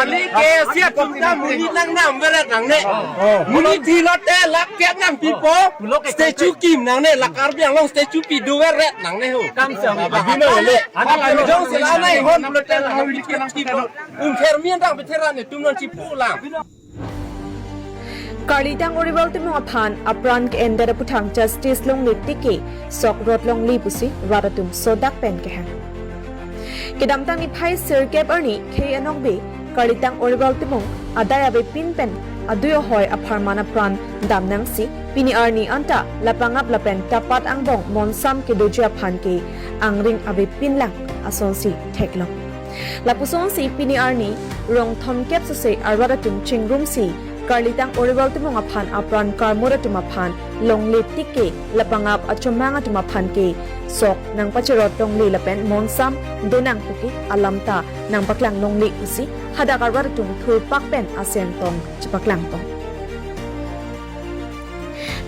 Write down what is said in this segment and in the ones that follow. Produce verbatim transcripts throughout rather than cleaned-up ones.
Ke sia tum ta monit nang nam veret nangne. Monit thi lote lakh kep nangpipo. Statue kim nangne, la Karbi Anglong statue pi do veret nangne ho. Kam se abang abang le. Abang jongsi la nai hon pulote la Karbi Anglong statue kim. Umther mian rang betheran ne tum non chipu lang. Karlitang Oriwal Timung aphan apran ke-endet aputhak justice longle tik ke sok rot longle pusi rat atum sodak pen kehang. Kedamtang niphai sirkep arni khei anokbe Karlitang Oriwal Timung adai avepin pen adui ahoi apharman apran damnangsi pini arni anta lapangap lapen tapat angbong monsam kedoji aphan ke angring avepin lang asonsi theklong. Lapusonsi pini arni rong thomkep sose arat atum chingrumsi Karlitang Oriwal Timung aphan apran karmot atum aphan longle tik ke lapangap achomang atum aphan ke sok nangpachirot longle lapen monsam donang puke alam ta nangpaklang longle pusi hadak arat atum thurpak pen asentong chepaklang pon.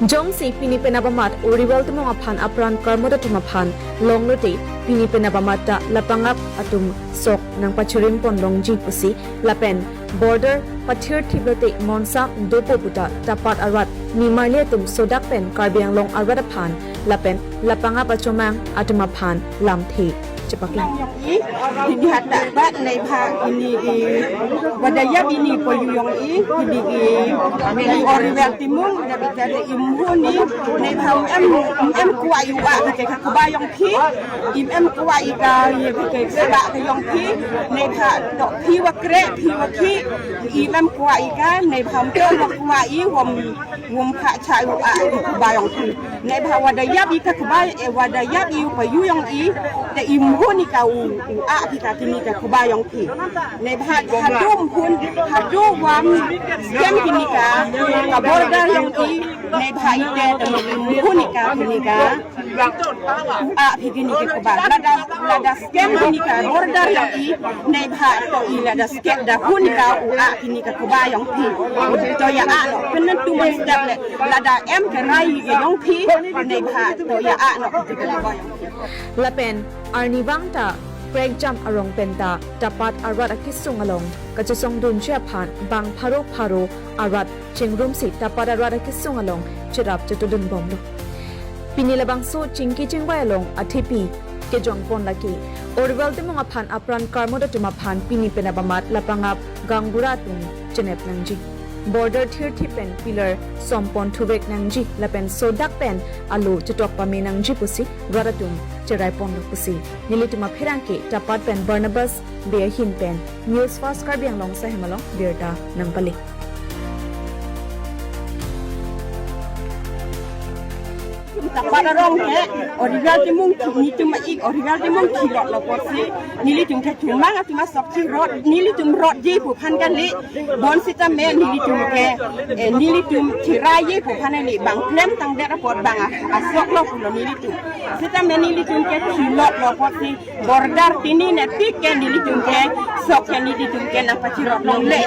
Jongsi pini penap amat Oriwal Timung aphan apran karmot atum aphan longlote pini penap amat ta lapangap atum sok nangpachirim pon longji pusi lapen border pathir thip lote monsam dopo puta tapat arat nimarli atum sodak pen Karbi Anglong arat aphan lapen lapangap achomang atum aphan lamthe chepaklang. Nang yong i, ini hadak bat nai bha ini i, wadayap ini poyu yong i, ini i, i Oriwal Timung, da bicara imhun i, nai bha em, em kuai u a, bicara kuba yong phi, im em kuai ka, ye bicara seba ka yong phi, nai bha to phi wa kre, phi wa khi, im em kuai ka, nai bha em to wa kuai, wom, wom pha cha u a, kuba yong phi. Nai bha wadayap i ka kuba, eh, wadayap i u payu yong i, te imhun i ka u, u a phi ka kini ka kuba yong phi. Nai bha hadu mhun, hadu wam, skem kini ka, ka border yong i, nai bha i te, te imhun i ka kini ka, u a phi kini ka kuba. Lada, lada skem kini ka border yong i, nai bha to i lada skem da hun ka u a kini ka kuba yong phi. To ya a lo, penen tu man step le, lada em ke rai ke yong phi, nai bha to ya a lo kini ka kuba yong phi. Lapen arnivang ta prekjam arong penta tapat arat akesung along kachesong dunji aphan bang pharo pharo arat chingrumsi tapat arat akesung along cherap chetudun bomlo. Pini labangso chingki chingvai along athepi kejong pon lake Oriwal Timung aphan apran karmot atum aphan pini penap amat lapangap gaonbura atum chenep nangji. Border thir thip pen pillar som pon thuvek nangji lapen sodak pen alo chetok pame nangji pusi rat atum cherai ponlo pusi nelitum apherangke tapat pen Barnabas Bey ahin pen News Fast Karbi Anglong Sahem along birta nangpale. Tapat arong ke, Oriwal Timung, nelitum ik, Oriwal Timung thilot lo apotsi, nelitum ke chomang atum asok thirot, nelitum rotji pu aphan kali, bonsita me nelitum ke, eh, nelitum thiraiji pu aphan kali, bang klemtang det apot bang a-, asok lo pulo nelitum. Sita me nelitum ke thilot lo apotsi, border tini ne tik ke nelitum ke, sok ke nelitum ke nangpachirot longle.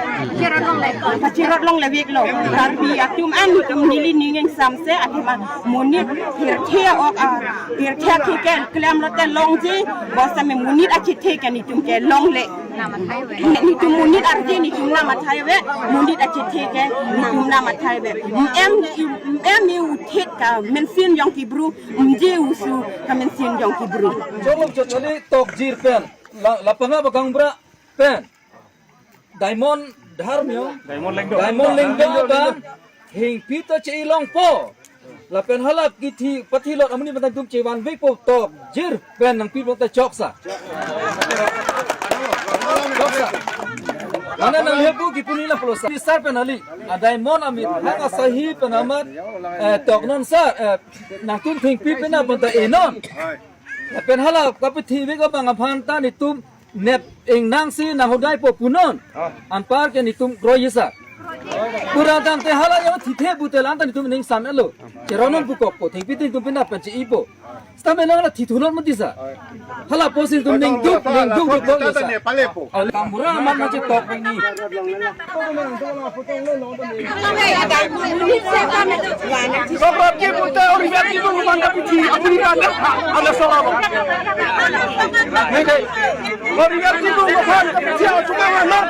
Pachirot longle vek lo. Karbi atum an nelitum neli ning ingsamse athema monit thirthe ok a, thirthe ke ke klem lote longji, bonsita me monit achethe ke nelitum ke longle. Nelitum monit arje nelitum nam athai ave, monit achethe ke nelitum nam athai ave. Em, em mi uthit ka mensin yong ki bru, mje usu ka mensin yong ki bru. Jolong chot chali tok jir pen. La, lapangap gaonbura pen. Diamond Dharmeo. Diamond Lengdo. Diamond Lengdo abang. Hingpi ta che-i longpo. Lapen hala kithi pathilot amonit atum chevan vekpo tok jir pen nangpi ta choksa. Choksa. Mane nang hepu kipuni la pulosa. Sar pen ali. A Diamond amit hang asahi pen amat, eh, tok non sar, eh, nangtum thengpi pen aphan ta enon. Lapen hala kapithi vek abang aphan ta nelitum nep ingnangsi nanghodaipo punon. Ah. Anpar ke nelitum kroisa. Pura tangte hala yo thithe putelang ta nelitum ning sam elo. Cheronon pukokpo, thengpi nelitum pina penchi ipo. Stamelo hala thithulon mati sa. Hala posi nelitum ning duk, ning duk duk duk sa. Gaonbura amat ma chetok ni. Sok rotji puta Oriwal Timung aphan kapithi, apuni kanda, ala sok abo. Nede, Oriwal Timung aphan kapithi, achuma anak.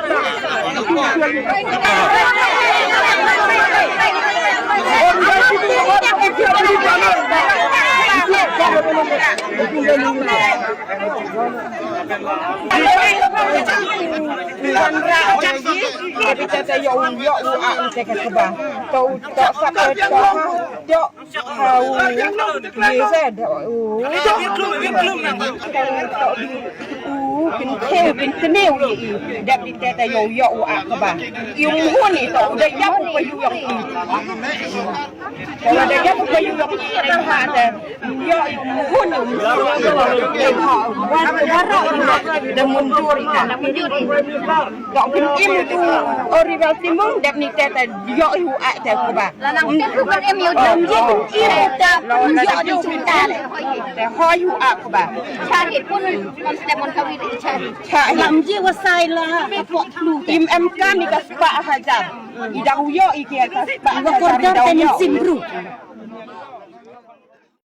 Vanra aji, kita ta yo yo u a te ke keba. To to sap to to hau ye se do u. U pin kheu pin kene u ye. Dep kita ta yo yo u a keba. Yung huni to da ya u pa yu yo. Kalau ada dia bukan juga kita ada. Ya, ibu ni. Wan baru ini. Dia mundur ikan. Dok bin im tu original timung dep ni tete yo ihu ai te kuba. Lanang te bukan im yo. Lam ji im ta yo di cinta le. Te ho ihu ai kuba. Cari pun konsep mon kawin cari. Lam ji wasai la kapok lu. Im em kan ni ka sepak hajar. Idang yo iki ka sepak hajar. Iwa kordan idang tenin yo. Simbru.